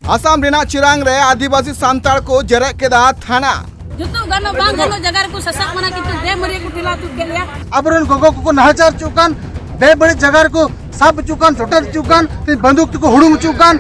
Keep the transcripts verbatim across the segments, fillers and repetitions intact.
ᱟᱥᱟᱢ ᱨᱮᱱᱟᱜ ᱪᱤᱨᱟᱝ ᱨᱮ ᱟᱹᱫᱤᱵᱟᱹᱥᱤ ᱥᱟᱱᱛᱟᱲ ᱠᱚ ᱡᱮᱨᱮᱫ ᱠᱮᱫᱟ ᱛᱷᱟᱱᱟ᱾ ᱡᱚᱛᱚ ᱜᱟᱱᱚᱜ ᱵᱟᱝ ᱜᱟᱱᱚᱜ ᱡᱟᱭᱜᱟ ᱨᱮᱠᱚ ᱥᱟᱥᱟᱵ ᱠᱟᱱᱟ, ᱠᱤᱱᱛᱩ ᱵᱮᱵᱟᱹᱲᱤᱡ ᱠᱚ ᱴᱷᱮᱞᱟᱣ ᱛᱩᱫ ᱠᱮᱫ ᱞᱮᱭᱟ᱾ ᱟᱵᱚᱨᱮᱱ ᱜᱚᱜᱚ ᱠᱚᱠᱚ ᱱᱟᱦᱟᱪᱟᱨ ᱦᱚᱪᱚᱜ ᱠᱟᱱ, ᱵᱮᱵᱟᱹᱲᱤᱡ ᱡᱟᱭᱜᱟ ᱨᱮᱠᱚ ᱥᱟᱵ ᱦᱚᱪᱚᱜ ᱠᱟᱱ, ᱡᱚᱴᱮᱫ ᱦᱚᱪᱚᱜ ᱠᱟᱱ, ᱛᱮ ᱵᱟᱱᱫᱩᱠ ᱛᱮᱠᱚ ᱦᱩᱲᱩᱝ ᱦᱚᱪᱚᱜ ᱠᱟᱱ᱾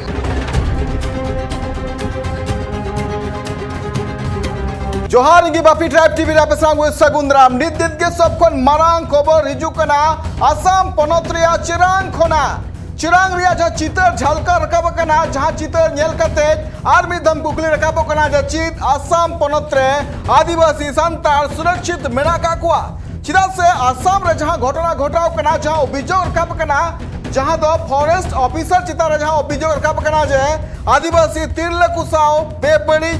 ᱡᱚᱦᱟᱨ, ᱤᱧ ᱜᱮ ᱵᱟᱯᱤ ᱴᱨᱟᱭᱤᱵ ᱴᱤᱵᱷᱤ ᱨᱮ ᱟᱯᱮ ᱥᱟᱶ ᱥᱟᱹᱜᱩᱱ ᱫᱟᱨᱟᱢ᱾ ᱱᱤᱛ ᱱᱤᱛ ᱜᱮ ᱥᱚᱵ ᱠᱷᱚᱱ ᱢᱟᱨᱟᱝ ᱠᱷᱚᱵᱚᱨ ᱦᱤᱡᱩᱜ ᱠᱟᱱᱟ ᱟᱥᱟᱢ ᱯᱚᱱᱚᱛ ᱨᱮᱭᱟᱜ ᱪᱤᱨᱟᱝ ᱠᱷᱚᱱᱟᱜ᱾ ᱪᱤᱨᱟᱝ ᱨᱮᱭᱟᱜ ᱡᱟᱦᱟᱸ ᱪᱤᱛᱟᱹᱨ ᱡᱷᱟᱞᱠᱟᱣ ᱨᱟᱠᱟᱵ ᱟᱠᱟᱱᱟ, ᱡᱟᱦᱟᱸ ᱪᱤᱛᱟᱹᱨ ᱧᱮᱞ ᱠᱟᱛᱮ ᱟᱨ ᱢᱤᱫ ᱫᱷᱟᱣ ᱠᱩᱠᱞᱤ ᱨᱟᱠᱟᱵᱚᱜ ᱠᱟᱱᱟ ᱡᱮ ᱪᱮᱫ ᱟᱥᱟᱢ ᱯᱚᱱᱚᱛ ᱨᱮ ᱟᱹᱫᱤᱵᱟᱹᱥᱤ ᱥᱟᱱᱛᱟᱲ ᱥᱩᱨᱚᱠᱪᱷᱤᱛ ᱢᱮᱱᱟᱜ ᱟᱠᱟᱫ ᱠᱚᱣᱟ? ᱪᱮᱫᱟᱜ ᱥᱮ ᱟᱥᱟᱢ ᱨᱮ ᱡᱟᱦᱟᱸ ᱜᱷᱚᱴᱚᱱᱟ ᱜᱷᱚᱴᱟᱣ ᱠᱟᱱᱟ, ᱡᱟᱦᱟᱸ ᱚᱵᱷᱤᱡᱳᱜᱽ ᱨᱟᱠᱟᱵ ᱟᱠᱟᱱᱟ, ᱡᱟᱦᱟᱸ ᱫᱚ ᱯᱷᱚᱨᱮᱥᱴ ᱚᱯᱷᱤᱥᱟᱨ ᱪᱮᱛᱟᱱ ᱨᱮ ᱡᱟᱦᱟᱸ ᱚᱵᱷᱤᱡᱳᱜᱽ ᱨᱟᱠᱟᱵ ᱟᱠᱟᱱᱟ ᱡᱮ ᱟᱹᱫᱤᱵᱟᱹᱥᱤ ᱛᱤᱨᱞᱟᱹ ᱠᱚ ᱥᱟᱶ ᱵᱮᱵᱟᱹᱲᱤᱡ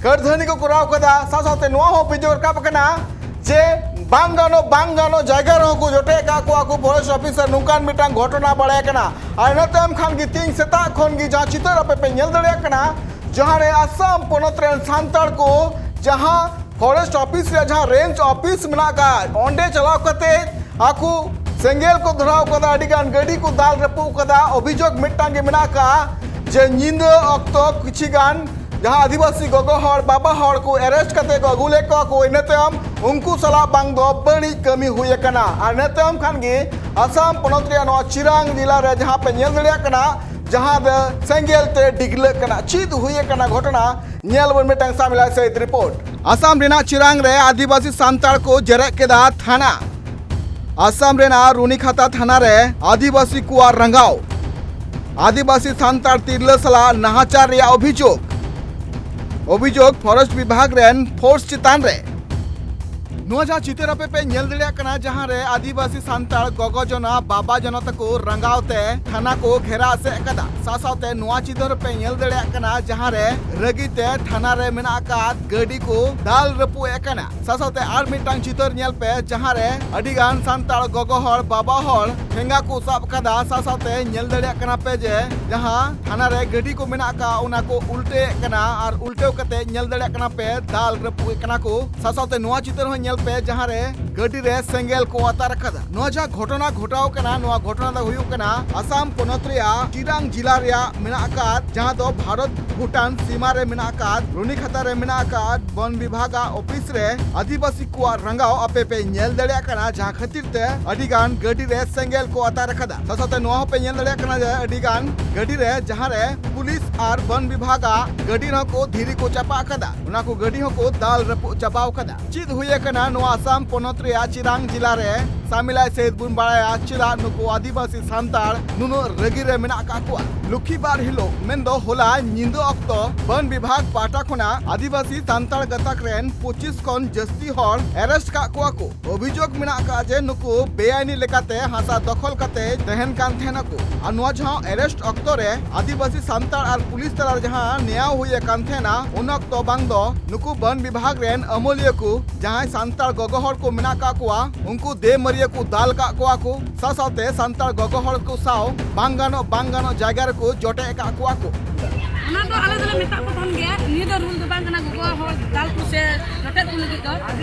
ᱠᱟᱹᱨᱫᱷᱟᱹᱱᱤ ᱠᱚ ᱠᱚᱨᱟᱣ ᱠᱟᱫᱟ, ᱥᱟᱶ ᱥᱟᱶᱛᱮ ᱱᱚᱣᱟ ᱦᱚᱸ ᱚᱵᱷᱤᱡᱳᱜᱽ ᱨᱟᱠᱟᱵ ᱟᱠᱟᱱᱟ ᱡᱮ ᱵᱟᱝ ᱜᱟᱱᱚᱜ, ᱵᱟᱝ ᱜᱟᱱᱚᱜ ᱡᱟᱭᱜᱟ ᱨᱮᱦᱚᱸ ᱠᱚ ᱡᱚᱴᱮᱫ ᱟᱠᱟᱫ ᱠᱚᱣᱟ ᱠᱚ ᱯᱷᱚᱨᱮᱥᱴ ᱚᱯᱷᱤᱥᱟᱨ, ᱱᱚᱝᱠᱟᱱ ᱢᱤᱫᱴᱟᱝ ᱜᱷᱚᱴᱚᱱᱟ ᱵᱟᱲᱟᱭ ᱠᱟᱱᱟ᱾ ᱟᱨ ᱤᱱᱟᱹ ᱛᱟᱭᱚᱢ ᱠᱷᱟᱱ ᱜᱮ ᱛᱮᱦᱮᱧ ᱥᱮᱛᱟᱜ ᱠᱷᱚᱱ ᱜᱮ ᱡᱟᱦᱟᱸ ᱪᱤᱛᱟᱹᱨ ᱟᱯᱮ ᱯᱮ ᱧᱮᱞ ᱫᱟᱲᱮᱭᱟᱜ ᱠᱟᱱᱟ, ᱡᱟᱦᱟᱸ ᱨᱮ ᱟᱥᱟᱢ ᱯᱚᱱᱚᱛ ᱨᱮᱱ ᱥᱟᱱᱛᱟᱲ ᱠᱚ ᱡᱟᱦᱟᱸ ᱯᱷᱚᱨᱮᱥᱴ ᱚᱯᱷᱤᱥ ᱨᱮᱭᱟᱜ ᱡᱟᱦᱟᱸ ᱨᱮᱧᱡᱽ ᱚᱯᱷᱤᱥ ᱢᱮᱱᱟᱜ ᱟᱠᱟᱫ, ᱚᱸᱰᱮ ᱪᱟᱞᱟᱣ ᱠᱟᱛᱮ ᱟᱠᱚ ᱥᱮᱸᱜᱮᱞ ᱠᱚ ᱫᱷᱚᱨᱟᱣ ᱠᱟᱫᱟ, ᱟᱹᱰᱤ ᱜᱟᱱ ᱜᱟᱹᱰᱤ ᱠᱚ ᱫᱟᱞ ᱨᱟᱹᱯᱩᱫ ᱠᱟᱫᱟ᱾ ᱚᱵᱷᱤᱡᱳᱜᱽ ᱢᱤᱫᱴᱟᱝ ᱜᱮ ᱢᱮᱱᱟᱜ ᱟᱠᱟᱫ ᱡᱮ ᱧᱤᱫᱟᱹ ᱚᱠᱛᱚ ᱠᱤᱪᱷᱤ ᱜᱟᱱ ᱡᱟᱦᱟᱸ ᱟᱹᱫᱤᱵᱟᱹᱥᱤ ᱜᱚᱜᱚ ᱦᱚᱲ, ᱵᱟᱵᱟ ᱦᱚᱲ ᱠᱚ ᱮᱨᱮᱥᱴ ᱠᱟᱛᱮ ᱠᱚ ᱟᱹᱜᱩ ᱞᱮᱫ ᱠᱚᱣᱟ ᱠᱚ, ᱤᱱᱟᱹ ᱛᱟᱭᱚᱢ ᱩᱱᱠᱩ ᱥᱟᱞᱟᱜ ᱵᱟᱝ ᱫᱚ ᱵᱟᱹᱲᱤᱡ ᱠᱟᱹᱢᱤ ᱦᱩᱭ ᱟᱠᱟᱱᱟ᱾ ᱟᱨ ᱤᱱᱟᱹ ᱛᱟᱭᱚᱢ ᱠᱷᱟᱱ ᱜᱮ ᱟᱥᱟᱢ ᱯᱚᱱᱚᱛ ᱨᱮᱭᱟᱜ ᱱᱚᱣᱟ ᱪᱤᱨᱟᱝ ᱡᱮᱞᱟ ᱨᱮ ᱡᱟᱦᱟᱸ ᱯᱮ ᱧᱮᱞ ᱫᱟᱲᱮᱭᱟᱜ ᱠᱟᱱᱟ, ᱡᱟᱦᱟᱸ ᱫᱚ ᱥᱮᱸᱜᱮᱞ ᱛᱮ ᱰᱤᱜᱽᱞᱟᱹᱜ ᱠᱟᱱᱟ᱾ ᱪᱮᱫ ᱦᱩᱭ ᱟᱠᱟᱱᱟ ᱜᱷᱚᱴᱚᱱᱟ, ᱧᱮᱞ ᱵᱚᱱ ᱢᱤᱫᱴᱟᱝ ᱥᱟᱢᱤᱞᱟ ᱥᱮᱫ ᱨᱤᱯᱳᱨᱴ᱾ ᱟᱥᱟᱢ ᱨᱮᱱᱟᱜ ᱪᱤᱨᱟᱝ ᱨᱮ ᱟᱹᱫᱤᱵᱟᱹᱥᱤ ᱥᱟᱱᱛᱟᱲ ᱠᱚ ᱡᱮᱨᱮᱫ ᱠᱮᱫᱟ ᱛᱷᱟᱱᱟ᱾ ᱟᱥᱟᱢ ᱨᱮᱱᱟᱜ ᱨᱩᱱᱤᱠᱷᱟᱛᱟ ᱛᱷᱟᱱᱟ ᱨᱮ ᱟᱹᱫᱤᱵᱟᱹᱥᱤ ᱠᱚᱣᱟᱜ ᱨᱟᱸᱜᱟᱣ᱾ ᱟᱹᱫᱤᱵᱟᱹᱥᱤ ᱥᱟᱱᱛᱟᱲ ᱛᱤᱨᱞᱟᱹ ᱥᱟᱞᱟᱜ ᱱᱟᱦᱟᱪᱟᱨ ᱨᱮᱭᱟᱜ ᱚᱵᱷᱤᱡᱳᱜᱽ᱾ ᱚᱵᱷᱤᱡᱳᱜᱽ ᱯᱷᱚᱨᱮᱥᱴ ᱵᱤᱵᱷᱟᱜᱽ ᱨᱮᱱ ᱯᱷᱳᱨᱥ ᱪᱮᱛᱟᱱ ᱨᱮ᱾ ᱱᱚᱣᱟ ᱡᱟᱦᱟᱸ ᱪᱤᱛᱟᱹᱨ ᱟᱯᱮ ᱯᱮ ᱧᱮᱞ ᱫᱟᱲᱮᱭᱟᱜ ᱠᱟᱱᱟ, ᱡᱟᱦᱟᱸ ᱨᱮ ᱟᱹᱫᱤᱵᱟᱹᱥᱤ ᱥᱟᱱᱛᱟᱲ ᱜᱚᱜᱚ ᱡᱚᱱᱟ, ᱵᱟᱵᱟ ᱡᱚᱱᱟ ᱛᱟᱠᱚ ᱨᱟᱸᱜᱟᱣ ᱛᱮ ᱛᱷᱟᱱᱟ ᱠᱚ ᱜᱷᱮᱨᱟ ᱮᱥᱮᱫ ᱟᱠᱟᱫᱟ᱾ ᱥᱟᱶ ᱥᱟᱶᱛᱮ ᱱᱚᱣᱟ ᱪᱤᱛᱟᱹᱨ ᱯᱮ ᱧᱮᱞ ᱫᱟᱲᱮᱭᱟᱜ ᱠᱟᱱᱟ, ᱡᱟᱦᱟᱸ ᱨᱮ ᱨᱟᱹᱜᱤ ᱛᱮ ᱛᱷᱟᱱᱟ ᱨᱮ ᱢᱮᱱᱟᱜ ᱟᱠᱟᱫ ᱜᱟᱹᱰᱤ ᱠᱚ ᱫᱟᱞ ᱨᱟᱹᱯᱩᱫ ᱮᱫ ᱠᱟᱱᱟ᱾ ᱥᱟᱶ ᱥᱟᱶᱛᱮ ᱟᱨ ᱢᱤᱫᱴᱟᱝ ᱪᱤᱛᱟᱹᱨ ᱧᱮᱞ ᱯᱮ, ᱡᱟᱦᱟᱸ ᱨᱮ ᱟᱹᱰᱤ ᱜᱟᱱ ᱥᱟᱱᱛᱟᱲ ᱜᱚᱜᱚ ᱦᱚᱲ, ᱵᱟᱵᱟ ᱦᱚᱲ ᱴᱷᱮᱸᱜᱟ ᱠᱚ ᱥᱟᱵ ᱟᱠᱟᱫᱟ᱾ ᱥᱟᱶ ᱥᱟᱶᱛᱮ ᱧᱮᱞ ᱫᱟᱲᱮᱭᱟᱜ ᱠᱟᱱᱟ ᱯᱮ ᱡᱮ ᱡᱟᱦᱟᱸ ᱛᱷᱟᱱᱟ ᱨᱮ ᱜᱟᱹᱰᱤ ᱠᱚ ᱢᱮᱱᱟᱜ ᱟᱠᱟᱫ, ᱚᱱᱟ ᱠᱚ ᱩᱞᱴᱟᱹᱣᱮᱫ ᱠᱟᱱᱟ᱾ ᱟᱨ ᱩᱞᱴᱟᱹᱣ ᱠᱟᱛᱮ ᱧᱮᱞ ᱫᱟᱲᱮᱭᱟᱜ ᱠᱟᱱᱟ ᱯᱮ ᱫᱟᱞ ᱨᱟᱹᱯᱩᱫ ᱮᱫ ᱠᱟᱱᱟ ᱠᱚ᱾ ᱥᱟᱶ ᱥᱟᱶᱛᱮ ᱱᱚᱣᱟ ᱪᱤᱛᱟᱹᱨ ᱦᱚᱸ ᱧᱮᱞ ᱯᱮ, ᱡᱟᱦᱟᱸ ᱨᱮ ᱜᱟᱹᱰᱤ ᱨᱮ ᱥᱮᱸᱜᱮᱞ ᱠᱚ ᱟᱛᱟᱨ ᱟᱠᱟᱫᱟ᱾ ᱱᱚᱣᱟ ᱡᱟᱦᱟᱸ ᱜᱷᱚᱴᱚᱱᱟ ᱜᱷᱚᱴᱟᱣ ᱠᱟᱱᱟ, ᱱᱚᱣᱟ ᱜᱷᱚᱴᱚᱱᱟ ᱫᱚ ᱦᱩᱭᱩᱜ ᱠᱟᱱᱟ ᱟᱥᱟᱢ ᱯᱚᱱᱚᱛ ᱨᱮᱭᱟᱜ ᱪᱤᱨᱟᱝ ᱡᱤᱞᱟ ᱨᱮᱭᱟᱜ ᱢᱮᱱᱟᱜ ᱟᱠᱟᱫ, ᱡᱟᱦᱟᱸ ᱫᱚ ᱵᱷᱟᱨᱚᱛ ᱵᱷᱩᱴᱟᱱ ᱥᱤᱢᱟ ᱨᱮ ᱢᱮᱱᱟᱜ ᱟᱠᱟᱫ, ᱨᱩᱱᱤᱠᱷᱟᱛᱟ ᱨᱮ ᱢᱮᱱᱟᱜ ᱟᱠᱟᱫ ᱵᱚᱱ ᱵᱤᱵᱷᱟᱜᱽ ᱟᱜ ᱚᱯᱷᱤᱥ ᱨᱮ ᱟᱹᱫᱤᱵᱟᱹᱥᱤ ᱠᱚᱣᱟᱜ ᱨᱟᱸᱜᱟᱣ ᱟᱯᱮ ᱯᱮ ᱧᱮᱞ ᱫᱟᱲᱮᱭᱟᱜ ᱠᱟᱱᱟ, ᱡᱟᱦᱟᱸ ᱠᱷᱟᱹᱛᱤᱨ ᱛᱮ ᱟᱹᱰᱤ ᱜᱟᱱ ᱜᱟᱹᱰᱤ ᱨᱮ ᱥᱮᱸᱜᱮᱞ ᱠᱚ ᱟᱛᱟᱨ ᱟᱠᱟᱫᱟ᱾ ᱥᱟᱶ ᱥᱟᱶᱛᱮ ᱱᱚᱣᱟ ᱦᱚᱸ ᱯᱮ ᱧᱮᱞ ᱫᱟᱲᱮᱭᱟᱜ ᱠᱟᱱᱟ ᱡᱮ ᱟᱹᱰᱤ ᱜᱟᱱ ᱜᱟᱹᱰᱤ ᱨᱮ, ᱡᱟᱦᱟᱸ ᱨᱮ ᱯᱩᱞᱤᱥ ᱟᱨ ᱵᱚᱱ ᱵᱤᱵᱷᱟᱜᱽ ᱟᱜ ᱜᱟᱹᱰᱤ ᱨᱮᱦᱚᱸ ᱠᱚ ᱫᱷᱤᱨᱤ ᱠᱚ ᱪᱟᱯᱟ ᱟᱠᱟᱫᱟ, ᱚᱱᱟ ᱠᱚ ᱜᱟᱹᱰᱤ ᱦᱚᱸᱠᱚ ᱫᱟᱞ ᱨᱟᱹᱯᱩᱫ ᱪᱟᱵᱟᱣ ᱟᱠᱟᱫᱟ᱾ ᱪᱮᱫ ᱦᱩᱭ ᱟᱠᱟᱱᱟ ᱱᱚᱣᱟ ᱟᱥᱟᱢ ᱯᱚᱱᱚᱛ ᱨᱮᱭᱟᱜ ᱪᱤᱨᱟᱝ ᱡᱤᱞᱟ ᱨᱮ ᱥᱟᱢᱤᱞᱟᱭ ᱥᱮᱫ ᱵᱚᱱ ᱵᱟᱲᱟᱭᱟ, ᱪᱮᱫᱟᱜ ᱱᱩᱠᱩ ᱟᱹᱫᱤᱵᱟᱹᱥᱤ ᱥᱟᱱᱛᱟᱲ ᱱᱩᱱᱟᱹᱜ ᱨᱟᱹᱜᱤ ᱨᱮ ᱢᱮᱱᱟᱜ ᱟᱠᱟᱫ ᱠᱚᱣᱟ? ᱞᱩᱠᱷᱤᱵᱟᱨ ᱦᱤᱞᱳᱜ, ᱢᱮᱱᱫᱚ ᱦᱚᱞᱟ ᱧᱤᱫᱟᱹ ᱚᱠᱛᱚ, ᱵᱚᱱ ᱵᱤᱵᱷᱟᱜᱽ ᱯᱟᱦᱴᱟ ᱠᱷᱚᱱᱟᱜ ᱟᱹᱫᱤᱵᱟᱹᱥᱤ ᱥᱟᱱᱛᱟᱲ ᱜᱟᱛᱟᱠ ᱨᱮᱱ ᱯᱚᱸᱪᱤᱥ ᱠᱷᱚᱱ ᱡᱟᱹᱥᱛᱤ ᱦᱚᱲ ᱮᱨᱮᱥᱴ ᱠᱟᱜ ᱠᱚᱣᱟ ᱠᱚ᱾ ᱚᱵᱷᱤᱡᱳᱜᱽ ᱢᱮᱱᱟᱜ ᱟᱠᱟᱫ ᱡᱮ ᱱᱩᱠᱩ ᱵᱮᱟᱭᱤᱱᱤ ᱞᱮᱠᱟᱛᱮ ᱦᱟᱥᱟ ᱫᱚᱠᱷᱚᱞ ᱠᱟᱛᱮ ᱛᱟᱦᱮᱱ ᱠᱟᱱ ᱛᱟᱦᱮᱱᱟ ᱠᱚ᱾ ᱟᱨ ᱱᱚᱣᱟ ᱡᱟᱦᱟᱸ ᱮᱨᱮᱥᱴ ᱚᱠᱛᱚ ᱨᱮ ᱟᱹᱫᱤᱵᱟᱹᱥᱤ ᱥᱟᱱᱛᱟᱲ ᱟᱨ ᱯᱩᱞᱤᱥ ᱛᱟᱞᱟ ᱨᱮ ᱡᱟᱦᱟᱸ ᱱᱮᱭᱟᱣ ᱦᱩᱭ ᱟᱠᱟᱱ ᱛᱟᱦᱮᱱᱟ, ᱩᱱ ᱚᱠᱛᱚ ᱵᱟᱝ ᱫᱚ ᱱᱩᱠᱩ ᱵᱚᱱ ᱵᱤᱵᱷᱟᱜᱽ ᱨᱮᱱ ᱟᱹᱢᱟᱹᱞᱤᱭᱟᱹ ᱠᱚ, ᱡᱟᱦᱟᱸᱭ ᱥᱟᱱᱛᱟᱲ ᱜᱚᱜᱚ ᱦᱚᱲ ᱠᱚ ᱢᱮᱱᱟᱜ ᱟᱠᱟᱫ ᱠᱚᱣᱟ, ᱩᱱᱠᱩ ᱫᱮᱢᱟᱹᱨᱤᱭᱟᱹ ᱠᱚ ᱫᱟᱞ ᱟᱠᱟᱫ ᱠᱚᱣᱟ ᱠᱚ᱾ ᱥᱟᱶ ᱥᱟᱶᱛᱮ ᱥᱟᱱᱛᱟᱲ ᱜᱚᱜᱚ ᱦᱚᱲ ᱠᱚ ᱥᱟᱶ ᱵᱟᱝ ᱜᱟᱱᱚᱜ, ᱵᱟᱝ ᱜᱟᱱᱚᱜ ᱡᱟᱭᱜᱟ ᱨᱮᱠᱚ ᱡᱚᱴᱮᱫ ᱟᱠᱟᱫ ᱠᱚᱣᱟ ᱠᱚ᱾ ᱚᱱᱟ ᱫᱚ ᱟᱞᱮ ᱫᱚᱞᱮ ᱢᱮᱛᱟᱜ ᱠᱚ ᱛᱟᱦᱮᱱ ᱜᱮᱭᱟ, ᱱᱤᱭᱟᱹ ᱫᱚ ᱨᱩᱞ ᱫᱚ ᱵᱟᱝ ᱠᱟᱱᱟ ᱜᱚᱜᱚ ᱦᱚᱲ ᱫᱟᱞ ᱠᱚ ᱥᱮ ᱡᱚᱴᱮᱫ ᱠᱚ ᱞᱟᱹᱜᱤᱫ ᱫᱚ᱾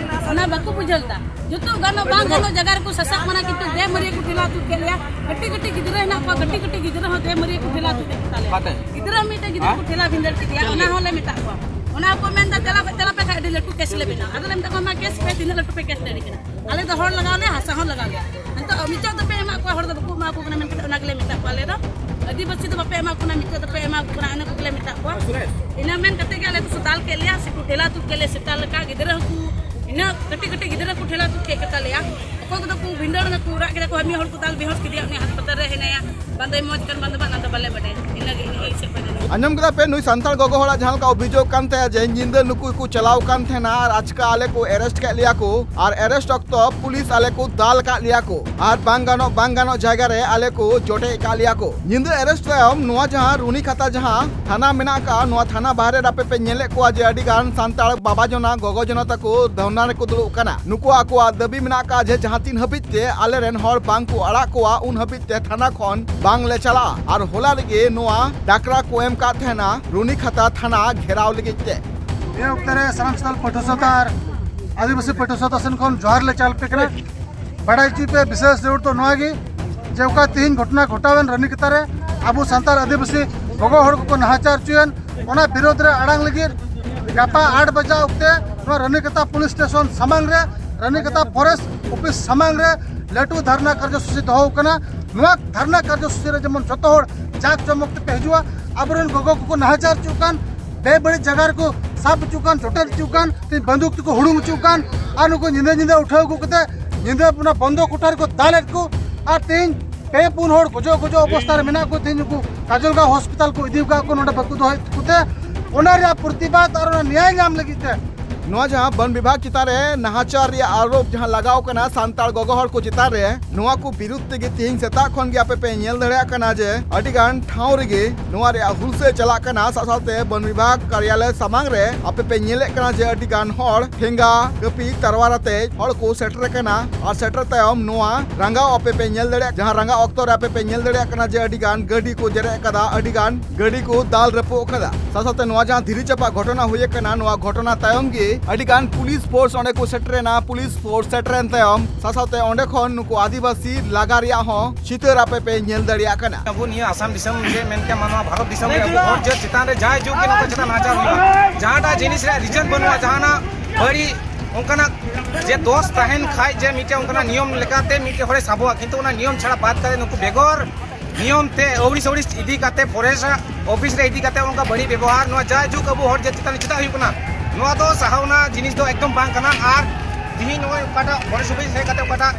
ᱚᱱᱟ ᱵᱟᱠᱚ ᱵᱩᱡᱷᱟᱹᱣ ᱮᱫᱟ᱾ ᱡᱚᱛᱚ ᱜᱟᱱᱚᱜ ᱵᱟᱝ ᱜᱟᱱᱚᱜ ᱡᱟᱭᱜᱟ ᱨᱮᱠᱚ ᱥᱟᱥᱟᱵ ᱢᱟᱱᱟ, ᱠᱤᱱᱛᱩ ᱫᱮᱢᱟᱹᱨᱤᱭᱟᱹ ᱠᱚ ᱴᱷᱮᱞᱟᱣ ᱛᱩᱫ ᱠᱮᱫ ᱞᱮᱭᱟ᱾ ᱠᱟᱹᱴᱤᱡ ᱠᱟᱹᱴᱤᱡ ᱜᱤᱫᱽᱨᱟᱹ ᱦᱮᱱᱟᱜ ᱠᱚᱣᱟ, ᱠᱟᱹᱴᱤᱡ ᱠᱟᱹᱴᱤᱡ ᱜᱤᱫᱽᱨᱟᱹ ᱦᱚᱸ ᱫᱮᱢᱟᱹᱨᱤᱭᱟᱹ ᱠᱚ ᱴᱷᱮᱞᱟᱣ ᱛᱩᱫ ᱠᱮᱫ ᱛᱟᱞᱮᱭᱟ᱾ ᱜᱤᱫᱽᱨᱟᱹ ᱢᱤᱫᱴᱮᱡ ᱜᱤᱫᱽᱨᱟᱹ ᱠᱚ ᱴᱷᱮᱞᱟᱣ ᱵᱷᱤᱸᱫᱟᱹᱲ ᱠᱮᱫᱮᱭᱟ, ᱚᱱᱟ ᱦᱚᱸᱞᱮ ᱢᱮᱛᱟᱜ ᱠᱚᱣᱟ᱾ ᱚᱱᱟ ᱦᱚᱸᱠᱚ ᱢᱮᱱᱫᱟ, "ᱪᱟᱞᱟᱣ ᱯᱮ, ᱪᱟᱞᱟᱣ ᱯᱮ ᱠᱷᱟᱡ ᱟᱹᱰᱤ ᱞᱟᱹᱴᱩ ᱠᱮᱥ ᱞᱮ ᱵᱮᱱᱟᱣᱟ᱾" ᱟᱫᱚᱞᱮ ᱢᱮᱛᱟ ᱠᱚᱣᱟ, "ᱢᱟ ᱠᱮᱥ ᱯᱮ, ᱛᱤᱱᱟᱹᱜ ᱞᱟᱹᱴᱩ ᱯᱮ ᱠᱮᱥ ᱫᱟᱲᱮᱭᱟᱜ ᱠᱟᱱᱟ?" ᱟᱞᱮ ᱫᱚ ᱦᱚᱲ ᱞᱟᱜᱟᱣ ᱞᱮᱭᱟ, ᱦᱟᱥᱟ ᱦᱚᱸ ᱞᱟᱜᱟᱣ ᱞᱮᱭᱟ᱾ ᱱᱤᱛᱚᱜ ᱢᱤᱪᱚᱜ ᱫᱚᱯᱮ ᱮᱢᱟ ᱠᱚᱣᱟ, ᱦᱚᱲ ᱫᱚ ᱵᱟᱠᱚ ᱮᱢᱟ ᱠᱚ ᱠᱟᱱᱟ ᱢᱮᱱ ᱠᱟᱛᱮ ᱚᱱᱟ ᱜᱮᱞᱮ ᱢᱮᱛᱟ ᱠᱚᱣᱟ ᱟᱞᱮ ᱫᱚ᱾ ᱟᱹᱫᱤᱵᱟᱹᱥᱤ ᱫᱚ ᱵᱟᱯᱮ ᱮᱢᱟ ᱠᱚ ᱠᱟᱱᱟ, ᱢᱤᱪᱚᱜ ᱫᱚᱯᱮ ᱮᱢᱟ ᱠᱚ ᱠᱟᱱᱟ, ᱤᱱᱟᱹ ᱠᱚᱜᱮᱞᱮ ᱢᱮᱛᱟ ᱠᱚᱣᱟ᱾ ᱤᱱᱟᱹ ᱢᱮᱱ ᱠᱟᱛᱮ ᱜᱮ ᱟᱞᱮ ᱫᱚᱠᱚ ᱫᱟᱞ ᱠᱮᱫ ᱞᱮᱭᱟ, ᱥᱮᱠᱚ ᱴᱷᱮᱞᱟ ᱛᱩᱫ ᱠᱮᱫ ᱞᱮᱭᱟ, ᱥᱮᱛᱟ ᱞᱮᱠᱟ ᱜᱤᱫᱽᱨᱟᱹ ᱦᱚᱸᱠᱚ, ᱤᱱᱟᱹ ᱠᱟᱹᱴᱤᱡ ᱠᱟᱹᱴᱤᱡ ᱜᱤᱫᱽᱨᱟᱹ ᱠᱚ ᱴᱷᱮᱞᱟ ᱛᱩᱫ ᱠᱮᱫ ᱠᱚ ᱛᱟᱞᱮᱭᱟ᱾ ᱚᱠᱚᱭ ᱠᱚᱫᱚ ᱠᱚ ᱵᱷᱤᱸᱫᱟᱹᱲ ᱱᱟᱠᱚ, ᱨᱟᱜ ᱠᱮᱫᱟ ᱠᱚ, ᱢᱤᱫ ᱦᱚᱲ ᱠᱚ ᱫᱟᱞ ᱵᱮᱦᱚᱥ ᱠᱮᱫᱮᱭᱟ, ᱩᱱᱤ ᱦᱟᱥᱯᱟᱛᱟᱞ ᱨᱮ ᱦᱮᱱᱟᱭᱟ, ᱵᱟᱝ ᱫᱚᱭ ᱢᱚᱡᱽ ᱠᱟᱱ, ᱵᱟᱝ ᱫᱚ ᱵᱟᱝ, ᱚᱱᱟ ᱫᱚ ᱵᱟᱞᱮ ᱵᱟᱰᱟᱭᱟ᱾ ᱤᱱᱟᱹ ᱜᱮ, ᱤᱱᱟᱹ ᱜᱮ ᱤᱧ ᱥᱮᱫ ᱠᱷᱚᱱ ᱫᱚ᱾ ᱟᱸᱡᱚᱢ ᱠᱮᱫᱟ ᱯᱮ, ᱱᱩᱭ ᱥᱟᱱᱛᱟᱲ ᱜᱚᱜᱚ ᱦᱚᱲᱟᱜ ᱡᱟᱦᱟᱸ ᱞᱮᱠᱟ ᱚᱵᱷᱤᱡᱳᱜᱽ ᱠᱟᱱ ᱛᱟᱭᱟ ᱡᱮ ᱧᱤᱫᱟᱹ ᱱᱩᱠᱩ ᱠᱚ ᱪᱟᱞᱟᱣ ᱠᱟᱱ ᱛᱟᱦᱮᱱᱟ ᱟᱨ ᱟᱪᱠᱟ ᱟᱞᱮ ᱠᱚ ᱮᱨᱮᱥᱴ ᱠᱮᱫ ᱞᱮᱭᱟ ᱠᱚ, ᱟᱨ ᱮᱨᱮᱥᱴ ᱚᱠᱛᱚ ᱯᱩᱞᱤᱥ ᱟᱞᱮ ᱠᱚ ᱫᱟᱞ ᱟᱠᱟᱫ ᱞᱮᱭᱟ ᱠᱚ ᱟᱨ ᱵᱟᱝ ᱜᱟᱱᱚᱜ, ᱵᱟᱝ ᱜᱟᱱᱚᱜ ᱡᱟᱭᱜᱟ ᱨᱮ ᱟᱞᱮ ᱠᱚ ᱡᱚᱴᱮᱫ ᱟᱠᱟᱫ ᱞᱮᱭᱟ ᱠᱚ᱾ ᱧᱤᱫᱟᱹ ᱮᱨᱮᱥᱴ ᱛᱟᱭᱚᱢ ᱱᱚᱣᱟ ᱡᱟᱦᱟᱸ ᱨᱩᱱᱤᱠᱷᱟᱛᱟ ᱡᱟᱦᱟᱸ ᱛᱷᱟᱱᱟ ᱢᱮᱱᱟᱜ ᱟᱠᱟᱫᱼᱟ, ᱱᱚᱣᱟ ᱛᱷᱟᱱᱟ ᱵᱟᱦᱨᱮ ᱨᱮ ᱟᱯᱮ ᱯᱮ ᱧᱮᱞᱮᱫ ᱠᱚᱣᱟ ᱡᱮ ᱟᱹᱰᱤ ᱜᱟᱱ ᱥᱟᱱᱛᱟᱲ ᱵᱟᱵᱟ ᱡᱚᱱᱟ, ᱜᱚᱜᱚ ᱡᱚᱱᱟ ᱛᱟᱠᱚ ᱫᱷᱚᱨᱱᱟ ᱨᱮᱠᱚ ᱫᱩᱲᱩᱵ ᱠᱟᱱᱟ᱾ ᱱᱩᱠᱩ ᱟᱠᱚᱣᱟᱜ ᱫᱟᱹᱵᱤ ᱢᱮᱱᱟᱜ ᱟᱠᱟᱫᱼᱟ ᱡᱮ ᱡᱟᱦᱟᱸ ᱛᱤᱱ ᱦᱟᱹᱵᱤᱡ ᱛᱮ ᱟᱞᱮ ᱨᱮᱱ ᱦᱚᱲ ᱵᱟᱝ ᱠᱚ ᱟᱲᱟᱜ ᱠᱚᱣᱟ, ᱩᱱ ᱦᱟᱹᱵᱤᱡ ᱛᱮ ᱛᱷᱟᱱᱟ ᱠᱷᱚᱱ ᱵᱟᱝ ᱞᱮ ᱪᱟᱞᱟᱜᱼᱟ᱾ ᱟᱨ ᱦᱚᱞᱟ ᱨᱮᱜᱮ ᱱᱚᱣᱟ ᱰᱟᱠᱨᱟ ᱠᱚ ᱮᱢ ᱠᱟᱫ ᱛᱟᱦᱮᱱᱟ ᱨᱩᱱᱤᱠᱷᱟᱛᱟ ᱛᱷᱟᱱᱟ ᱜᱷᱮᱨᱟᱣ ᱞᱟᱹᱜᱤᱫ ᱛᱮ᱾ ᱱᱤᱭᱟᱹ ᱚᱠᱛᱮ ᱨᱮ ᱥᱟᱱᱟᱢ ᱥᱟᱱᱛᱟᱲ ᱯᱟᱹᱴᱷᱩᱣᱟᱹ ᱥᱟᱶᱛᱟ ᱟᱨ ᱟᱹᱫᱤᱵᱟᱹᱥᱤ ᱯᱟᱹᱴᱷᱩᱣᱟᱹ ᱥᱟᱶᱛᱟ ᱥᱮᱱ ᱠᱷᱚᱱ ᱡᱚᱦᱟᱨ ᱞᱮ ᱪᱟᱞ ᱟᱯᱮ ᱠᱟᱱᱟ᱾ ᱵᱟᱲᱟᱭ ᱦᱚᱪᱚᱭ ᱯᱮ, ᱵᱤᱥᱮᱥ ᱡᱟᱹᱨᱩᱲ ᱫᱚ ᱱᱚᱣᱟ ᱜᱮ ᱡᱮ ᱚᱠᱟ ᱛᱮᱦᱮᱧ ᱜᱷᱚᱴᱚᱱᱟ ᱜᱷᱚᱴᱟᱣᱮᱱ ᱨᱟᱱᱤᱠᱟᱛᱟ ᱨᱮ, ᱟᱵᱚ ᱥᱟᱱᱛᱟᱲ ᱟᱹᱫᱤᱵᱟᱹᱥᱤ ᱜᱚᱜᱚ ᱦᱚᱲ ᱠᱚᱠᱚ ᱱᱟᱦᱟᱪᱟᱨ ᱦᱚᱪᱚᱭᱮᱱ, ᱚᱱᱟ ᱵᱤᱨᱳᱫᱷ ᱨᱮ ᱟᱲᱟᱝ ᱞᱟᱹᱜᱤᱫ ᱜᱟᱯᱟ ᱟᱴ ᱵᱟᱡᱟ ᱚᱠᱛᱮ ᱱᱚᱣᱟ ᱨᱟᱱᱤᱠᱟᱛᱟ ᱯᱩᱞᱤᱥ ᱥᱴᱮᱥᱚᱱ ᱥᱟᱢᱟᱝ ᱨᱮ, ᱨᱟᱱᱤᱠᱟᱛᱟ ᱯᱷᱚᱨᱮᱥᱴ ᱚᱯᱷᱤᱥ ᱥᱟᱢᱟᱝ ᱨᱮ ᱞᱟᱹᱴᱩ ᱫᱷᱟᱨᱱᱟ ᱠᱟᱨᱡᱚᱥᱩᱪᱤ ᱫᱚᱦᱚ ᱟᱠᱟᱱᱟ᱾ ᱱᱚᱣᱟ ᱫᱷᱟᱨᱱᱟ ᱠᱟᱨᱡᱚᱥᱩᱪᱤ ᱨᱮ ᱡᱮᱢᱚᱱ ᱡᱚᱛᱚ ᱦᱚᱲ ᱡᱟᱠ ᱡᱚᱢᱚᱠ ᱛᱮᱯᱮ ᱦᱤᱡᱩᱜᱼᱟ᱾ ᱟᱵᱚᱨᱮᱱ ᱜᱚᱜᱚ ᱠᱚᱠᱚ ᱱᱟᱦᱟᱪᱟᱨ ᱦᱚᱪᱚᱜ ᱠᱟᱱ, ᱵᱮᱵᱟᱹᱲᱤᱡ ᱡᱟᱭᱜᱟ ᱨᱮᱠᱚ ᱥᱟᱵ ᱦᱚᱪᱚᱜ ᱠᱟᱱ, ᱡᱚᱴᱮᱫ ᱦᱚᱪᱚᱜ ᱠᱟᱱ, ᱛᱮᱦᱮᱧ ᱵᱟᱱᱫᱩᱠ ᱛᱮᱠᱚ ᱦᱩᱲᱩᱝ ᱦᱚᱪᱚᱜ ᱠᱟᱱ, ᱟᱨ ᱱᱩᱠᱩ ᱧᱤᱫᱟᱹ ᱧᱤᱫᱟᱹ ᱩᱴᱷᱟᱹᱣ ᱟᱹᱜᱩ ᱠᱟᱛᱮ ᱧᱤᱫᱟᱹ ᱚᱱᱟ ᱵᱚᱱᱫᱚ ᱠᱚᱴᱷᱟ ᱨᱮᱠᱚ ᱫᱟᱞᱮᱫ ᱠᱚ, ᱟᱨ ᱛᱮᱦᱮᱧ ᱯᱮ ᱯᱩᱱ ᱦᱚᱲ ᱜᱚᱡᱚ ᱜᱚᱡᱚ ᱚᱵᱚᱥᱛᱟ ᱨᱮ ᱢᱮᱱᱟᱜ ᱠᱚ᱾ ᱛᱮᱦᱮᱧ ᱱᱩᱠᱩ ᱠᱟᱡᱚᱞᱜᱟᱸᱣ ᱦᱚᱥᱯᱤᱴᱟᱞ ᱠᱚ ᱤᱫᱤ ᱟᱠᱟᱫ ᱠᱚ, ᱱᱚᱰᱮ ᱵᱟᱠᱚ ᱫᱚᱦᱚᱭᱮᱫ ᱠᱚᱛᱮ, ᱚᱱᱟ ᱨᱮᱭᱟᱜ ᱯᱨᱚᱛᱤᱵᱟᱫ ᱟᱨ ᱚᱱᱟ ᱱᱮᱭᱟᱭ ᱧᱟᱢ ᱞᱟᱹᱜᱤᱫ ᱛᱮ ᱱᱚᱣᱟ ᱡᱟᱦᱟᱸ ᱵᱚᱱ ᱵᱤᱵᱷᱟᱜᱽ ᱪᱮᱛᱟᱱ ᱨᱮ ᱱᱟᱦᱟᱪᱟᱨ ᱨᱮᱭᱟᱜ ᱟᱨᱳᱯ ᱡᱟᱦᱟᱸ ᱞᱟᱜᱟᱣ ᱠᱟᱱᱟ ᱥᱟᱱᱛᱟᱲ ᱜᱚᱜᱚ ᱦᱚᱲ ᱠᱚ ᱪᱮᱛᱟᱱ ᱨᱮ, ᱱᱚᱣᱟ ᱠᱚ ᱵᱤᱨᱩᱫᱷ ᱛᱮᱜᱮ ᱛᱮᱦᱮᱧ ᱥᱮᱛᱟᱜ ᱠᱷᱚᱱ ᱜᱮ ᱟᱯᱮ ᱯᱮ ᱧᱮᱞ ᱫᱟᱲᱮᱭᱟᱜ ᱠᱟᱱᱟ ᱡᱮ ᱟᱹᱰᱤ ᱜᱟᱱ ᱴᱷᱟᱶ ᱨᱮᱜᱮ ᱱᱚᱣᱟ ᱨᱮᱭᱟᱜ ᱦᱩᱞᱥᱟᱹᱭ ᱪᱟᱞᱟᱜ ᱠᱟᱱᱟ᱾ ᱥᱟᱶ ᱥᱟᱶᱛᱮ ᱵᱚᱱ ᱵᱤᱵᱷᱟᱜᱽ ᱠᱟᱨᱭᱟᱞᱚᱭ ᱥᱟᱢᱟᱝ ᱨᱮ ᱟᱯᱮ ᱯᱮ ᱧᱮᱞᱮᱫ ᱠᱟᱱᱟ ᱡᱮ ᱟᱹᱰᱤ ᱜᱟᱱ ᱦᱚᱲ ᱴᱷᱮᱸᱜᱟ, ᱠᱟᱹᱯᱤ, ᱛᱟᱨᱣᱟᱨ ᱟᱛᱮ ᱦᱚᱲ ᱠᱚ ᱥᱮᱴᱮᱨ ᱟᱠᱟᱱᱟ᱾ ᱟᱨ ᱥᱮᱴᱮᱨ ᱛᱟᱭᱚᱢ ᱱᱚᱣᱟ ᱨᱟᱸᱜᱟᱣ ᱟᱯᱮ ᱯᱮ ᱧᱮᱞ ᱫᱟᱲᱮᱭᱟᱜ, ᱡᱟᱦᱟᱸ ᱨᱟᱸᱜᱟᱣ ᱚᱠᱛᱚ ᱨᱮ ᱟᱯᱮ ᱯᱮ ᱧᱮᱞ ᱫᱟᱲᱮᱭᱟᱜ ᱠᱟᱱᱟ ᱡᱮ ᱟᱹᱰᱤ ᱜᱟᱱ ᱜᱟᱹᱰᱤ ᱠᱚ ᱡᱮᱨᱮᱫ ᱟᱠᱟᱫᱟ, ᱟᱹᱰᱤ ᱜᱟᱱ ᱜᱟᱹᱰᱤ ᱠᱚ ᱫᱟᱞ ᱨᱟᱹᱯᱩᱫ ᱟᱠᱟᱫᱟ᱾ ᱥᱟᱶ ᱥᱟᱶᱛᱮ ᱱᱚᱣᱟ ᱡᱟᱦᱟᱸ ᱫᱷᱤᱨᱤ ᱪᱟᱯᱟ ᱜᱷᱚᱴᱚᱱᱟ ᱦᱩᱭ ᱟᱠᱟᱱᱟ, ᱱᱚᱣᱟ ᱜᱷᱚᱴᱚᱱᱟ ᱛᱟᱭᱚᱢ ᱜᱮ ᱟᱹᱰᱤ ᱜᱟᱱ ᱯᱩᱞᱤᱥ ᱯᱷᱳᱨᱥ ᱚᱸᱰᱮ ᱠᱚ ᱥᱮᱴᱮᱨᱮᱱᱟ᱾ ᱯᱩᱞᱤᱥ ᱯᱷᱳᱨᱥ ᱥᱮᱴᱮᱨᱮᱱ ᱛᱟᱭᱚᱢ ᱥᱟᱶ ᱥᱟᱶᱛᱮ ᱚᱸᱰᱮ ᱠᱷᱚᱱ ᱱᱩᱠᱩ ᱟᱹᱫᱤᱵᱟᱹᱥᱤ ᱞᱟᱜᱟ ᱨᱮᱭᱟᱜ ᱦᱚᱸ ᱪᱤᱛᱟᱹᱨ ᱟᱯᱮ ᱯᱮ ᱧᱮᱞ ᱫᱟᱲᱮᱭᱟᱜ ᱠᱟᱱᱟ᱾ ᱟᱵᱚ ᱱᱤᱭᱟᱹ ᱟᱥᱟᱢ ᱫᱤᱥᱚᱢ ᱨᱮ ᱢᱮᱱ ᱠᱮᱭᱟ, ᱢᱟᱱᱣᱟ ᱵᱷᱟᱨᱚᱛ ᱫᱤᱥᱚᱢ ᱨᱮ ᱟᱵᱚ ᱦᱚᱲ ᱡᱟᱹᱛ ᱪᱮᱛᱟᱱ ᱨᱮ ᱡᱟᱭ ᱡᱩᱜᱽ ᱜᱮ ᱱᱚᱝᱠᱟ ᱪᱮᱛᱟᱱ ᱱᱟᱦᱟᱪᱟᱨ ᱦᱩᱭᱩᱜᱼᱟ᱾ ᱡᱟᱦᱟᱸᱴᱟᱜ ᱡᱤᱱᱤᱥ ᱨᱮᱭᱟᱜ ᱨᱤᱡᱚᱱ ᱵᱟᱹᱱᱩᱜᱼᱟ, ᱡᱟᱦᱟᱱᱟᱜ ᱵᱟᱹᱲᱤᱡ ᱚᱱᱠᱟᱱᱟᱜ ᱡᱮ ᱫᱚᱥ ᱛᱟᱦᱮᱱ ᱠᱷᱟᱡ ᱡᱮ ᱢᱤᱫᱴᱮᱱ ᱚᱱᱠᱟᱱᱟᱜ ᱱᱤᱭᱚᱢ ᱞᱮᱠᱟᱛᱮ ᱢᱤᱫᱴᱮᱱ ᱦᱚᱲᱮ ᱥᱟᱵᱚᱜᱼᱟ, ᱠᱤᱱᱛᱩ ᱚᱱᱟ ᱱᱤᱭᱚᱢ ᱪᱷᱟᱲᱟ ᱵᱟᱫ ᱠᱟᱛᱮ ᱱᱩᱠᱩ ᱵᱮᱜᱚᱨ ᱱᱤᱭᱚᱢ ᱛᱮ ᱟᱹᱣᱲᱤ ᱥᱟᱹᱣᱲᱤ ᱤᱫᱤ ᱠᱟᱛᱮ ᱯᱷᱚᱨᱮᱥᱴ ᱚᱯᱷᱤᱥ ᱨᱮ ᱤᱫᱤ ᱠᱟᱛᱮ ᱚᱱᱠᱟ ᱵᱟᱹᱲᱤᱡ ᱵᱮᱵᱚᱦᱟᱨ, ᱱᱚᱣᱟ ᱡᱟᱭᱡᱩᱜᱽ ᱟᱵᱚ ᱦᱚᱲ ᱡᱟᱹᱛ ᱪᱮᱛᱟᱱ ᱨᱮ ᱪᱮᱫᱟᱜ ᱦᱩᱭᱩᱜ ᱠᱟᱱᱟ? ᱱᱚᱣᱟ ᱫᱚ ᱥᱟᱦᱟᱣᱱᱟ ᱡᱤᱱᱤᱥ ᱫᱚ ᱮᱠᱫᱚᱢ ᱵᱟᱝ ᱠᱟᱱᱟ᱾ ᱟᱨ ᱛᱤᱦᱤᱧ ᱱᱚᱜᱼᱚᱭ ᱚᱠᱟᱴᱟᱜ ᱯᱷᱚᱨᱮᱥᱴ ᱚᱯᱷᱤᱥ ᱦᱮᱡ ᱠᱟᱛᱮ ᱚᱠᱟᱴᱟᱜ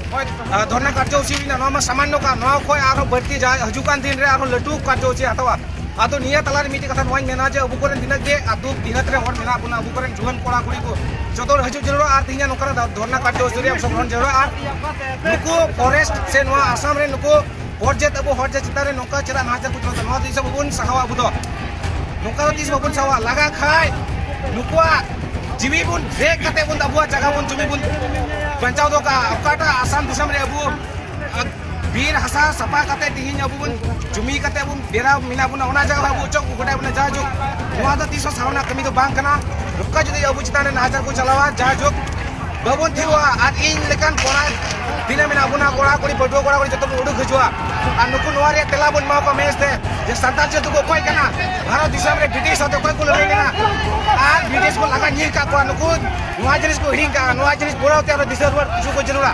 ᱱᱚᱜᱼᱚᱭ, ᱟᱸ, ᱫᱷᱚᱨᱱᱟ ᱠᱟᱨᱡᱚᱥᱩᱪᱤ ᱦᱩᱭᱱᱟ, ᱱᱚᱣᱟ ᱢᱟ ᱥᱟᱢᱟᱱᱱᱚ ᱠᱟᱱ, ᱱᱚᱣᱟ ᱠᱷᱚᱱ ᱟᱨᱦᱚᱸ ᱵᱟᱹᱲᱛᱤ ᱡᱟ ᱦᱤᱡᱩᱜ ᱠᱟᱱ ᱫᱤᱱ ᱨᱮ ᱟᱨᱦᱚᱸ ᱞᱟᱹᱴᱩ ᱠᱟᱨᱡᱚᱥᱩᱪᱤ ᱦᱟᱛᱟᱣᱟ᱾ ᱟᱫᱚ ᱱᱤᱭᱟᱹ ᱛᱟᱞᱟᱨᱮ ᱢᱤᱫᱴᱮᱡ ᱠᱟᱛᱷᱟ ᱱᱚᱣᱟᱧ ᱢᱮᱱᱟ ᱡᱮ ᱟᱵᱚ ᱠᱚᱨᱮᱱ ᱛᱤᱱᱟᱹᱜ ᱜᱮ ᱟᱹᱛᱩ ᱰᱤᱦᱟᱹᱛ ᱨᱮ ᱦᱚᱲ ᱢᱮᱱᱟᱜ ᱵᱚᱱᱟ, ᱟᱵᱚ ᱠᱚᱨᱮᱱ ᱡᱩᱣᱟᱹᱱ ᱠᱚᱲᱟ ᱠᱩᱲᱤ ᱠᱚ ᱡᱚᱛᱚ ᱦᱚᱲ ᱦᱤᱡᱩᱜ ᱡᱟᱹᱨᱩᱲᱟ ᱟᱨ ᱛᱮᱦᱮᱧᱟᱜ ᱱᱚᱝᱠᱟᱱᱟᱜ ᱫᱷᱚᱨᱱᱟ ᱠᱟᱨᱡᱚᱥᱩᱪᱤ ᱨᱮ ᱚᱝᱥᱚᱜᱨᱚᱦᱚᱱ ᱡᱟᱹᱨᱩᱲᱟ᱾ ᱟᱨ ᱱᱩᱠᱩ ᱯᱷᱚᱨᱮᱥᱴ ᱥᱮ ᱱᱚᱣᱟ ᱟᱥᱟᱢ ᱨᱮ ᱱᱩᱠᱩ ᱦᱚᱲ ᱡᱟᱹᱛ, ᱟᱵᱚ ᱦᱚᱲ ᱡᱟᱹᱛ ᱪᱮᱛᱟᱱ ᱨᱮ ᱱᱚᱝᱠᱟ ᱪᱮᱫᱟᱜ ᱱᱟᱦᱟᱪᱟᱨ ᱠᱚ ᱪᱟᱞᱟᱣ ᱮᱫᱟ, ᱱᱚᱣᱟ ᱫᱚ ᱡᱤᱱᱤᱥ ᱵᱟᱵᱚᱱ ᱥᱟᱦᱟᱣᱟ ᱟᱵᱚ ᱫᱚ᱾ ᱱᱚᱝᱠᱟ ᱫᱚ ᱛᱤᱥ ᱵᱟᱵᱚᱱ ᱥᱟᱦᱟᱣᱟ᱾ ᱞᱟᱜᱟ ᱠᱷᱟᱡ ᱱᱩᱠᱩᱣᱟᱜ ᱡᱤᱣᱤ ᱵᱚᱱ ᱨᱮᱡ ᱠᱟᱛᱮ ᱵᱚᱱ ᱟᱵᱚᱣᱟᱜ ᱡᱟᱭᱜᱟ ᱵᱚᱱ ᱡᱩᱢᱤ ᱵᱚᱱ ᱵᱟᱧᱪᱟᱣ ᱫᱚᱦᱚ ᱠᱟᱜᱼᱟ᱾ ᱚᱠᱟᱴᱟᱜ ᱟᱥᱟᱢ ᱫᱤᱥᱚᱢ ᱨᱮ ᱟᱵᱚ, ᱟᱜ, ᱵᱤᱨ ᱦᱟᱥᱟ ᱥᱟᱯᱷᱟ ᱠᱟᱛᱮ ᱛᱤᱦᱤᱧ ᱟᱵᱚ ᱵᱚᱱ ᱡᱩᱢᱤ ᱠᱟᱛᱮ ᱵᱚᱱ ᱰᱮᱨᱟ ᱢᱮᱱᱟᱜ ᱵᱚᱱᱟ, ᱚᱱᱟ ᱡᱟᱭᱜᱟ ᱟᱵᱚ ᱚᱪᱚᱜ ᱠᱚ ᱜᱚᱴᱟᱭ ᱵᱚᱱᱟ᱾ ᱡᱟᱭᱡᱩᱜᱽ, ᱱᱚᱣᱟ ᱫᱚ ᱛᱤᱥ ᱦᱚᱸ ᱥᱟᱶᱱᱟ ᱠᱟᱹᱢᱤ ᱫᱚ ᱵᱟᱝ ᱠᱟᱱᱟ᱾ ᱱᱚᱝᱠᱟ ᱡᱩᱫᱤ ᱟᱵᱚ ᱪᱮᱛᱟᱱ ᱨᱮ ᱱᱟᱦᱟᱪᱟᱨ ᱠᱚ ᱪᱟᱞᱟᱣᱟ, ᱡᱟᱭᱡᱩᱜᱽ, ᱵᱟᱵᱚᱱ ᱛᱷᱤᱨᱚᱜᱼᱟ᱾ ᱟᱨ ᱤᱧ ᱞᱮᱠᱟᱱ ᱠᱚᱲᱟ ᱛᱤᱱᱟᱹᱜ ᱢᱮᱱᱟᱜ ᱵᱚᱱᱟ, ᱠᱚᱲᱟ ᱠᱩᱲᱤ, ᱯᱟᱹᱴᱷᱩᱣᱟᱹ ᱠᱚᱲᱟ ᱠᱩᱲᱤ, ᱡᱚᱛᱚ ᱵᱚᱱ ᱩᱰᱩᱠ ᱦᱤᱡᱩᱜᱼᱟ᱾ ᱟᱨ ᱱᱩᱠᱩ ᱱᱚᱣᱟ ᱨᱮᱭᱟᱜ ᱛᱮᱞᱟ ᱵᱚᱱ ᱮᱢᱟ ᱠᱚᱣᱟ ᱢᱮᱥ ᱛᱮ, ᱡᱮ ᱥᱟᱱᱛᱟᱲ ᱡᱟᱹᱛᱤ ᱠᱚ ᱚᱠᱚᱭ ᱠᱟᱱᱟ? ᱵᱷᱟᱨᱚᱛ ᱫᱤᱥᱚᱢ ᱨᱮ ᱵᱨᱤᱴᱤᱥ ᱥᱟᱶᱛᱮ ᱚᱠᱚᱭ ᱠᱚ ᱞᱟᱹᱲᱦᱟᱹᱭ ᱠᱟᱱᱟ? ᱟᱨ ᱵᱨᱤᱴᱤᱥ ᱠᱚ ᱞᱟᱜᱟ ᱧᱤᱨ ᱠᱟᱜ ᱠᱚᱣᱟ᱾ ᱱᱩᱠᱩ ᱱᱚᱣᱟ ᱡᱤᱱᱤᱥ ᱠᱚ ᱦᱤᱲᱤᱧ ᱠᱟᱜᱼᱟ᱾ ᱱᱚᱣᱟ ᱡᱤᱱᱤᱥ ᱯᱩᱨᱟᱹᱣ ᱛᱮ ᱟᱨᱚ ᱫᱤᱥᱟᱹ ᱨᱩᱣᱟᱹᱲ ᱠᱤᱪᱷᱩ ᱠᱚ ᱡᱟᱹᱨᱩᱲᱟ᱾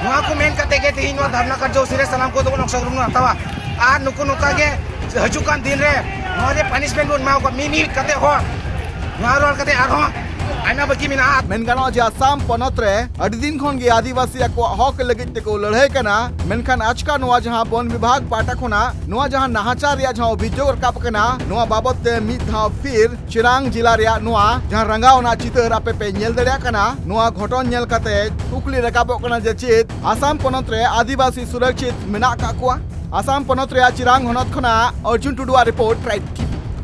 ᱱᱚᱣᱟ ᱠᱚ ᱢᱮᱱ ᱠᱟᱛᱮ ᱜᱮ ᱛᱮᱦᱮᱧ ᱱᱚᱣᱟ ᱫᱷᱟᱨᱱᱟ ᱠᱟᱨᱡᱚᱥᱩᱪᱤ ᱨᱮ ᱥᱟᱱᱟᱢ ᱠᱚ ᱛᱮᱵᱚᱱ ᱚᱝᱥᱚᱜᱨᱚᱦᱚᱱ ᱵᱚᱱ ᱦᱟᱛᱟᱣᱟ᱾ ᱟᱨ ᱱᱩᱠᱩ ᱱᱚᱝᱠᱟ ᱜᱮ ᱦᱤᱡᱩᱜ ᱠᱟᱱ ᱫᱤᱱ ᱨᱮ ᱱᱚᱣᱟ ᱨᱮ ᱯᱟᱱᱤᱥᱢᱮᱱᱴ ᱵᱚᱱ ᱮᱢᱟ ᱠᱚᱣᱟ᱾ ᱢᱤᱢᱤᱫ ᱠᱟᱛᱮ ᱦᱚᱲ ᱱᱚᱣᱟ ᱨᱚᱲ ᱠᱟᱛᱮ ᱟᱨᱦᱚᱸ ᱟᱭᱢᱟ ᱵᱟᱹᱠᱤ ᱢᱮᱱᱟᱜᱼᱟ᱾ ᱢᱮᱱ ᱜᱟᱱᱚᱜᱼᱟ ᱡᱮ ᱟᱥᱟᱢ ᱯᱚᱱᱚᱛ ᱨᱮ ᱟᱹᱰᱤ ᱫᱤᱱ ᱠᱷᱚᱱ ᱜᱮ ᱟᱹᱫᱤᱵᱟᱹᱥᱤ ᱟᱠᱚᱣᱟᱜ ᱦᱚᱠ ᱞᱟᱹᱜᱤᱫ ᱛᱮᱠᱚ ᱞᱟᱹᱲᱦᱟᱹᱭ ᱠᱟᱱᱟ, ᱢᱮᱱᱠᱷᱟᱱ ᱟᱪᱠᱟ ᱱᱚᱣᱟ ᱡᱟᱦᱟᱸ ᱵᱚᱱ ᱵᱤᱵᱷᱟᱜᱽ ᱯᱟᱦᱴᱟ ᱠᱷᱚᱱᱟᱜ ᱱᱚᱣᱟ ᱡᱟᱦᱟᱸ ᱱᱟᱦᱟᱪᱟᱨ ᱨᱮᱭᱟᱜ ᱡᱟᱦᱟᱸ ᱚᱵᱷᱤᱡᱳᱜᱽ ᱨᱟᱠᱟᱵ ᱠᱟᱱᱟ, ᱱᱚᱣᱟ ᱵᱟᱵᱚᱛ ᱛᱮ ᱢᱤᱫ ᱫᱷᱟᱣ ᱯᱷᱤᱨ ᱪᱤᱨᱟᱝ ᱡᱤᱞᱟ ᱨᱮᱭᱟᱜ ᱱᱚᱣᱟ ᱡᱟᱦᱟᱸ ᱨᱟᱸᱜᱟᱣ ᱟᱱᱟᱜ ᱪᱤᱛᱟᱹᱨ ᱟᱯᱮ ᱯᱮ ᱧᱮᱞ ᱫᱟᱲᱮᱭᱟᱜ ᱠᱟᱱᱟ᱾ ᱱᱚᱣᱟ ᱜᱷᱚᱴᱚᱱ ᱧᱮᱞ ᱠᱟᱛᱮ ᱠᱩᱠᱞᱤ ᱨᱟᱠᱟᱵᱚᱜ ᱠᱟᱱᱟ ᱡᱮ ᱪᱮᱫ ᱟᱥᱟᱢ ᱯᱚᱱᱚᱛ ᱨᱮ ᱟᱹᱫᱤᱵᱟᱹᱥᱤ ᱥᱩᱨᱚᱠᱪᱤᱛ ᱢᱮᱱᱟᱜ ᱟᱠᱟᱫ ᱠᱚᱣᱟ? ᱟᱥᱟᱢ ᱯᱚᱱᱚᱛ ᱨᱮᱭᱟᱜ ᱪᱤᱨᱟᱝ ᱦᱚᱱᱚᱛ ᱠᱷᱚᱱᱟᱜ ᱚᱨᱡᱩᱱ ᱴᱩᱰᱩᱣᱟᱜ ᱨᱤᱯᱳᱨᱴ, ᱴᱨᱟᱭᱤᱵᱽ ᱴᱤᱵᱷᱤ᱾